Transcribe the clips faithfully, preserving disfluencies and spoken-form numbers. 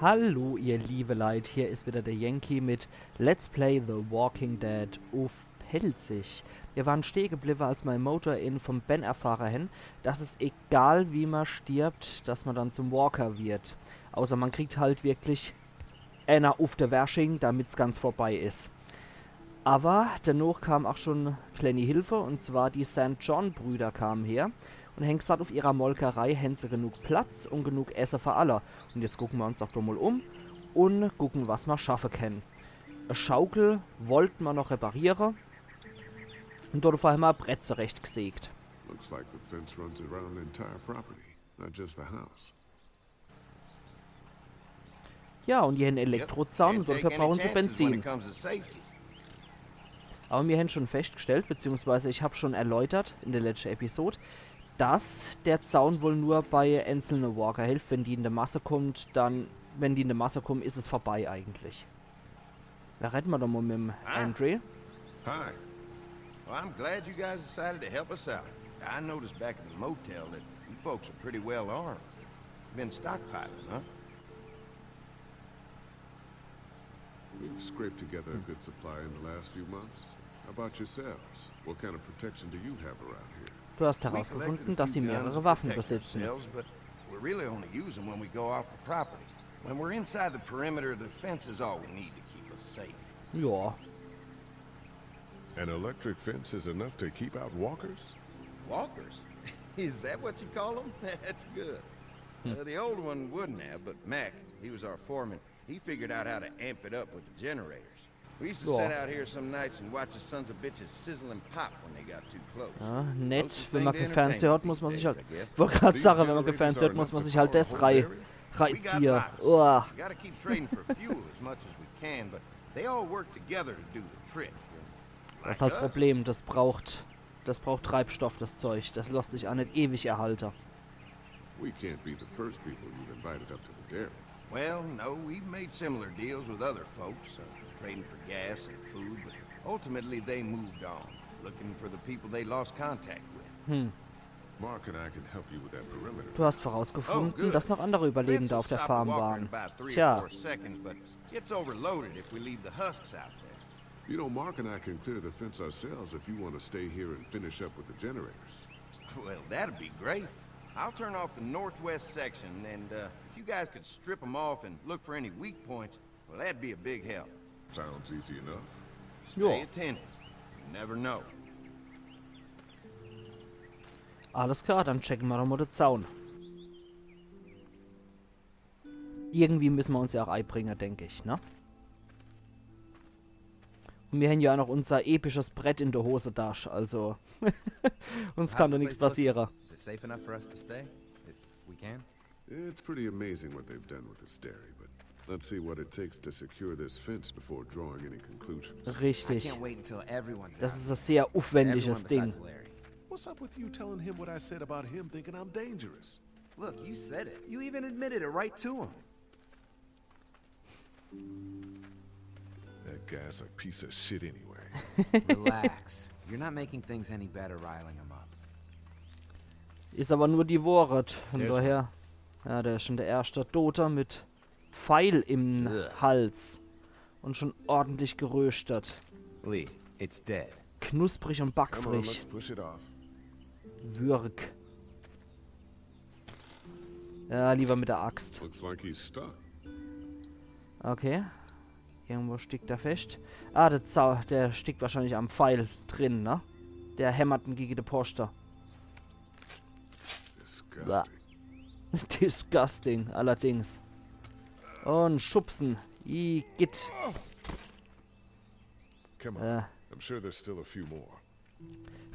Hallo, ihr liebe Leit, hier is wieder der Yankee mit Let's Play The Walking Dead uff Pälzisch. Wir waren steh gebliwwe, als mei Motor in vom Ben erfahre hen, dass es egal, wie ma stirbt, dass ma dann zum Walker wird. Außer ma kriegt halt wirklich ener uff de Wersching, damit's ganz vorbei is. Awwer dennoch kam ach schun klenni Hilfe, un zwar die Saint John Brüder kamen her un hen gsagt, uff ihrer Molkerei hen se genug Platz un genug Esse fer alle. Un jetzt gucke ma uns doch do mol um un gucke, was ma schaffe kennen. E Schaukel wollt ma noch repariere. Un dodefür hen ma e Brett zurecht gsägt. Looks like the fence runs around the entire property, not just the house. Ja, un die hen Elektrozaun un dodefür brauche se Benzin. Awwer mir hen schun feschtgestellt, beziehungsweise ich hab schun erläutert in de letschte Episod, dass der Zaun wohl nur bei einzelne Walker hilft. Wenn die in de Masse kummt, dann, wenn die in de Masse kummen, is es vorbei eigentlich. Do redde ma doch mol mit em Andre. Hi. Well, I'm glad you guys decided to help us out. I noticed back at the motel that you folks are pretty well armed. Been stockpiling, huh? We've scraped together a good supply in the last few months. How about yourselves? What kind of protection do you have around here? Du hast herausgefunden, dass sie mehrere Waffen besitzen. We're really only use 'em when we go off the property. When we're inside the perimeter, the fence is all we need to keep us safe. Ja. An electric fence is enough to keep out walkers? Walkers? Is that what you call 'em? That's good. Uh, the old one wouldn't have, but Mac, he was our foreman, he figured out how to amp it up with the generators. We used to sit out here some nights and watch the sons of bitches sizzle and pop when they got too close. Ja, nett, wenn ma kee Fernseher hat, muss ma sich halt, wollt grad sage, wenn ma kee Fernseher hat, muss ma sich halt des rei-, reiziehe. Uah. We gotta keep trading for fuel as much as we can, but they all work together to do the trick. Des is halt des Problem, des braucht, des braucht Treibstoff, des Zeug. Des losst sich aa net ewig erhalte. We can't be the first people you've invited up to the dairy. Well, no, we've made similar deals with other folks, uh, trading for gas and food, but ultimately they moved on, looking for the people they lost contact with. Hm. Mark and I can help you with that perimeter. Du hast herausgefunden, dass noch andere Überlebende auf der Farm waren. Tja. Gets overloaded if we leave the husks out there. You know, Mark and I can clear the fence ourselves if you want to stay here and finish up with the generators. Well, that'd be great. I'll turn off the northwest section, and, uh, if you guys could strip 'em off and look for any weak points, well, that'd be a big help. Sounds easy enough. Stay attentive. You never know. Alles klar, dann checke ma doch mol de Zaun. Irgendwie müsse ma uns ja aa eibringe, denk ich, ne? Un mir hän ja noch unser episches Brett in de Hosetasch, also uns kann doch nix passiere. Is it safe enough for us to stay? If we can? It's pretty amazing what they've done with this dairy, but let's see what it takes to secure this fence before drawing any conclusions. Richtig. Des is e sehr uffwendiges Ding. What's up with you telling him what I said about him thinking I'm dangerous? Look, you said it. You even admitted it right to him. That guy's a piece of shit anyway. Relax. You're not making things any better riling him up. Is awwer nur die Wohret. Vun doher, ja, der is schun de erschte Dote mit Pfeil im Hals. Un schun ordentlich geröscht. Lee, it's dead. Knusprig un backfrig. Würg. Ja, lieber mit de Axt. Looks like he's stuck. Okay. Irgendwo stickt er fescht. Ah, der Zau-, der stickt wahrscheinlich am Pfeil drin, ne? Der hämmert en gege de Poschte. Disgusting. Disgusting, allerdings. Un schubse. Igitt. Come on. Äh. I'm sure there's still a few more.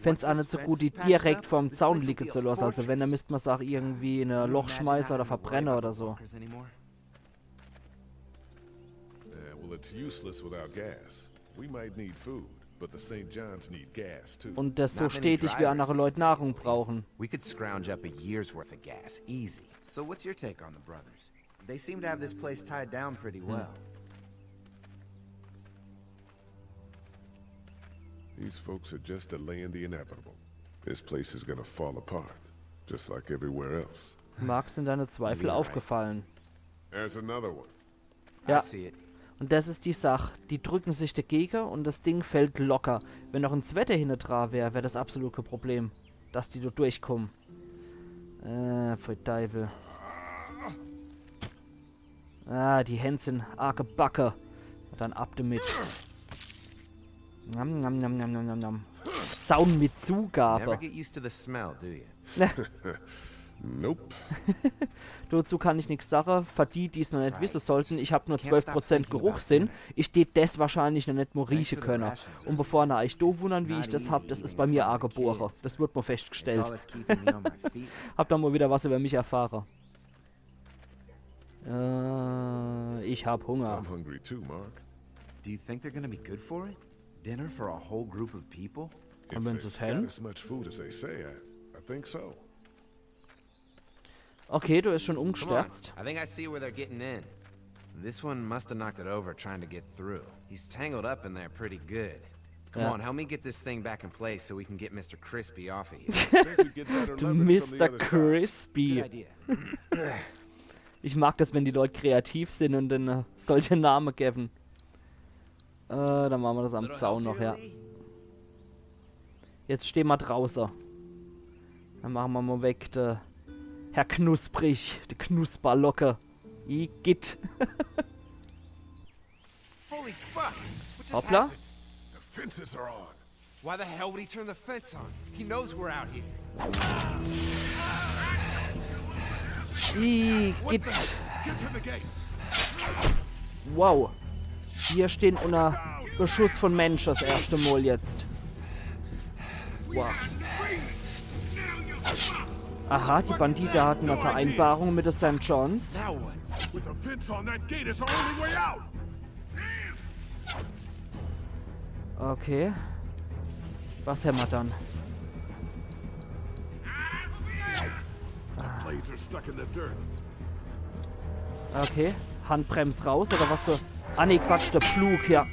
Find's aa net so gut, die direkt vorm Zaun liege zu losse. Also wenn, dann misst ma's aa irgendwie in e Loch schmeiße oder verbrenne oder so. Yeah, well, it's useless without gas. We might need food, but the Saint Johns need gas too. Un des so stetig wie annere Leit Nahrung brauche. We could scrounge up a year's worth of gas, easy. So what's your take on the brothers? They seem to have this place tied down pretty well. These folks are just delaying the inevitable. This place is gonna fall apart, just like everywhere else. Mark, sind deine Zweifel aufgefallen? There's another one. I Ja. See it. Und das is die Sach. Die drücken sich dagege und das Ding fällt locker. Wenn noch en zwetter hinne dra wär, wär das absolut kein Problem, dass die do durchkommen. Äh, pfui Deiwel. Ah, die Händ sin arg gebacke. Und dann ab damit. Nam, nam, nam, nam, nam, nam, nam. Zaun mit Never Zugabe. Get used to the smell, do you? Nope. Dazu kann ich nix sage. Für die, die's noch net wisse sollten, ich hab nur zwölf Prozent Geruchssinn. Ich tät des wahrscheinlich noch net mo rieche könne. Und bevor na eich do wunnern, wie ich des hab, des is bei mir agebore. Des wird mo festgestellt. Hab dann mo wieder was über mich erfahre. Äh, ich hab Hunger. I'm hungry too, Mark. Do you think they're gonna be good for it? Dinner for a whole group of people? Und wenn sie's Got hen? As much food as they say, I, I think so. Okay, du bist schon Come on, umgestürzt. I think I see where they're getting in. This one must have knocked it over trying to get through. He's tangled up in there pretty good. Come Yeah. On, help me get this thing back in place so we can get Mister Crispy off of here. Think we get better Du leverage from the Mister other side. Good Crispy. Idea. Ich mag des, wenn die Leut kreativ sin und dann äh, solche Name geben. Äh, dann mache mer des am Zaun noch, ja. Jetzt steh mer drauße. Dann mache mer mo weg, de Herr Knusprig, de Knusperlocke. Igitt. Holy fuck! What just Hoppla. Happened? The fences are on. Why the hell would he turn the fence on? He knows we're out here. Igitt. Get to the gate. Wow. Wir stehn unter Beschuss von Menschen des erschte Mol jetzt. Wow. Aha, die Bandite hatten e Vereinbarung mit de Sankt Johns. Now what? With the fence on, that gate is our only way out. Okay. Was hämmer dann? Blades are stuck in the dirt. Okay. Handbrems raus, oder was? De, ah, nee, Quatsch, de Pflug, ja.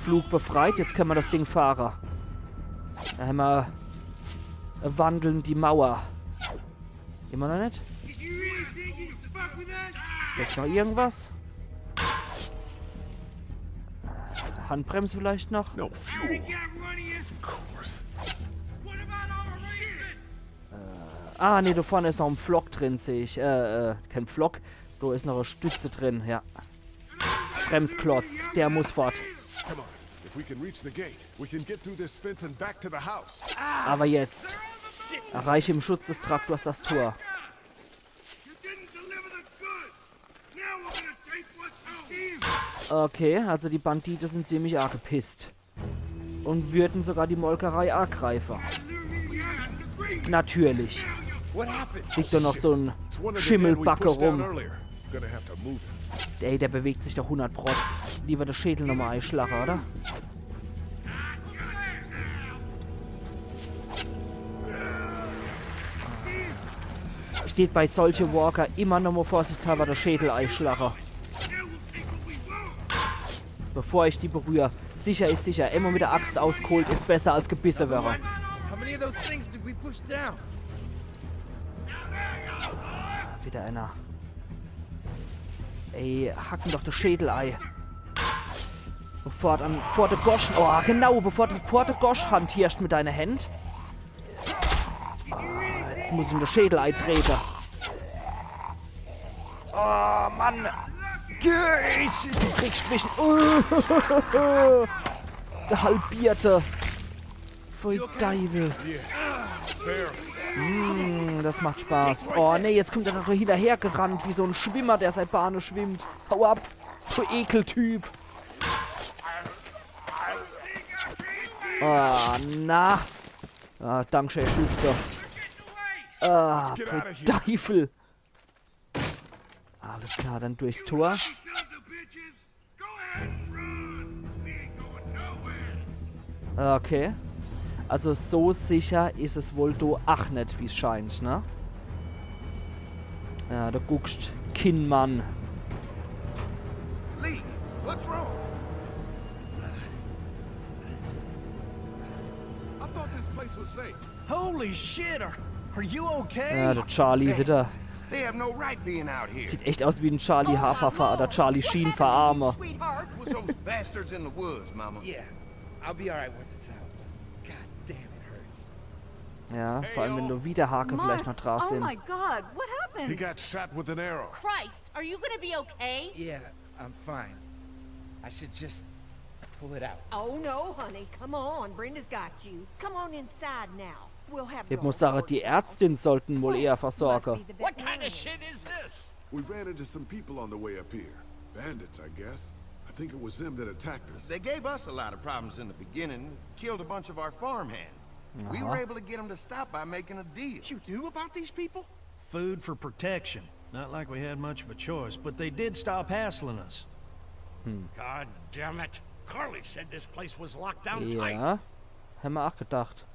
Pflug befreit, jetzt könne mer des Ding fahre. Do hämmer e wandelnde Mauer. Immer noch net? Steckt noch irgendwas? Handbrems vielleicht noch? No fuel. Of course. Ah, nee, do vorne is noch e Pflock drin, seh ich. Äh, äh, kein Pflock. Do is noch e Stütze drin, ja. Bremsklotz, der muss fort. Come on. If we can reach the gate, we can get through this fence and back to the house. Aber jetzt. Erreiche im Schutz des Traktors das Tor. You didn't deliver the goods. Now we're gonna take what's ours. Okay, also die Bandite sin ziemlich arg gepisst. Und würden sogar die Molkerei angreife. Natürlich. What happened? Liegt do noch so e It's one of the dead we Schimmelbacke pushed down rum. Earlier. Gonna have to move it. Ey, der bewegt sich doch hundert Protz. Lieber de Schädel nochmal eischlache, oder? Steht bei solche Walker immer nochmal vorsichtshalber de Schädel eischlache. Bevor ich die berühr. Sicher is sicher. Immer mit de Axt ausgeholt is besser als gebisse wäre. How many of those things did we push down? Wieder einer. Ey, hacken doch de Schädel ei. Sofort an, vor de Gosch. Oh, genau, bevor du vor de Gosch hantierst mit deine Händ. Ah, jetzt muss ich in de Schädel eitrete. Oh, Mann. Geh, ich, du kriegst mich. Uh, de halbierte. Pfui Deiwel. Barely. Mm, das macht Spaß. Oh nee, jetzt kommt er noch hinterher gerannt, wie so e Schwimmer, der sei Bahne schwimmt. Hau ab, du Ekeltyp. Ah, na. Ah, danke schön, Schubser. Ah, pfui Deiwel. Alles klar, dann durchs Tor. Okay. Also so sicher is es wohl do ach net, wie's scheint, ne? Ja, du guckst, Kinnmann. Lee, what's wrong? I thought this place was safe. Holy shit! Are, are you okay? Ja, de Charlie wieder. They have no right being out here. Sieht echt aus wie en Charlie Hafer-Fahrer oder Charlie Sheen für Arme. It was those bastards in the woods, Mama. Yeah, I'll be alright once it's out. But god damn, it hurts. Ja, vor allem wenn do Wiederhake vielleicht noch dra Oh sin. My God, what He happened? Got shot with an arrow. Christ, are you gonna be okay? Yeah, I'm fine. I should just pull it out. Oh no, honey, come on. Brenda's got you. Come on inside now. We'll have Ich all muss sage, sorts die of Ärztin sollten wohl eher versorge. Must be the What kind of veterinarian. Shit is this? We ran into some people on the way up here. Bandits, I guess. I think it was them that attacked us. They gave us a lot of problems in the beginning. Killed a bunch of our farmhand. We were Aha. Able to get them to stop by making a deal. You knew about these people? Food for protection. Not like we had much of a choice, but they did stop hassling us. God damn it. Carley said this place was locked down tight. Ja, hämmer ach gedacht.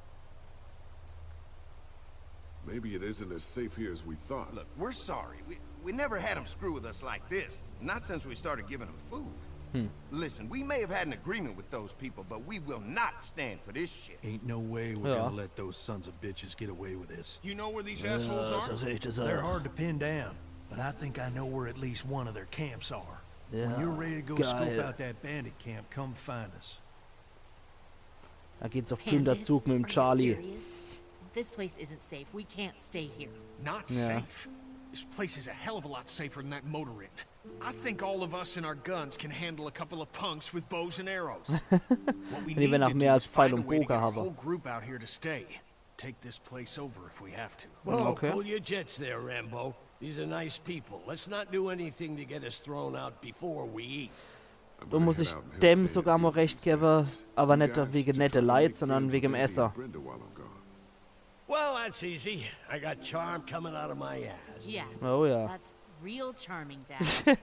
Maybe it isn't as safe here as we thought. Look, we're sorry. We, we never had them screw with us like this. Not since we started giving them food. Listen, we may have had an agreement with those people, but we will not stand for this shit. Ain't no way we're Yeah. Gonna let those sons of bitches get away with this. You know where these assholes Ja, are? so sehe ich das They're auch. Hard to pin down, but I think I know where at least one of their camps are. When Ja, you're ready to go scope geil. Out that bandit camp, come find us. Da geht's auf Bandits? Plünderzug mit dem Are you Charlie. Serious? This place isn't safe. We can't stay here. Not Yeah. Safe. This place is a hell of a lot safer than that motor inn. I think all of us and our guns can handle a couple of punks with bows and arrows. What we Wenn die need noch to mehr do als is Pfeil find a und way to Bogen get our haben. Whole group out here to stay. Take this place over if we have to. Whoa, Okay. Cool your jets there, Rambo. These are nice people. Let's not do anything to get us thrown out before we eat. Do muss ich dem sogar mo recht gewe, awwer net wege nette Leit, sondern wege dem Esse. Well, that's easy. I got charm coming out of my ass. Yeah. Oh ja. That's real charming, Dad.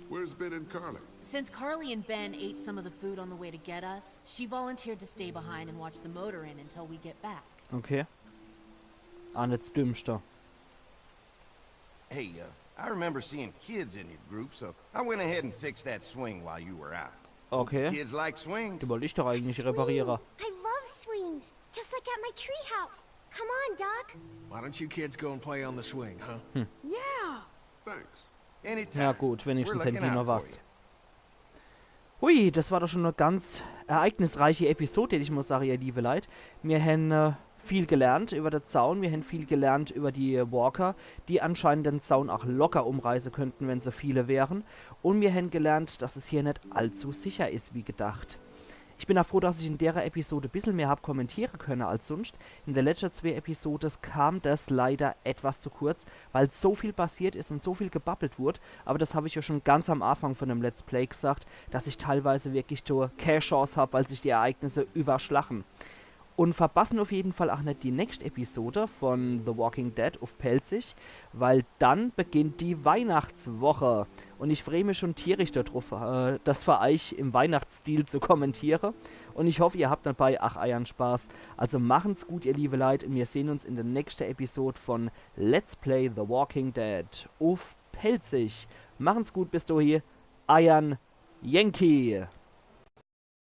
Where's Ben and Carley? Since Carley and Ben ate some of the food on the way to get us, she volunteered to stay behind and watch the motor inn until we get back. Okay. Ah, net das Dümmste. Hey, uh, I remember seeing kids in your group, so I went ahead and fixed that swing while you were out. Okay. Kids like swings. Die wollt ich doch eigentlich repariere. I love swings, just like at my treehouse. Come on, Doc. Why don't you kids go and play on the swing, huh? Yeah. Thanks. Anytime. Ja gut, wenigstens We're hän looking die noch out for was. you. Hui, das war doch schon e ganz ereignisreiche Episode, deet ich mo sage, ihr liewe Leit. Mir hän äh, viel gelernt iwwer de Zaun, mir hän viel gelernt iwwer die Walker, die anscheinend de Zaun ach locker umreiße könnten, wenn se viele wären. Un mir hän gelernt, dass es hier net allzu sicher is, wie gedacht. Ich bin ach froh, dass ich in dere Episode e bissel mehr hab kommentiere könne als sunscht. In de letschte zwee Episodes kam das leider etwas zu kurz, weil so viel passiert is un so viel gebabbelt wurd. Awwer das hab ich jo schon ganz am Anfang von dem Let's Play gesagt, dass ich teilweise wirklich do kä Chance hab, weil sich die Ereignisse iwwerschlachen. Un verpassen uff jeden Fall ach net die nächscht Episode von The Walking Dead uff Pälzisch, weil dann beginnt die Weihnachtswoche. Un ich free mich schon tierisch do druff, äh, das für eich im Weihnachtsstil zu kommentiere. Un ich hoff, ihr habt dabei ach eiern Spaß. Also machen's gut, ihr liewe Leit, un mir sehn uns in de nächschte Episode von Let's Play The Walking Dead uff Pälzisch. Machen's gut, bis dohi, eiern Yankee.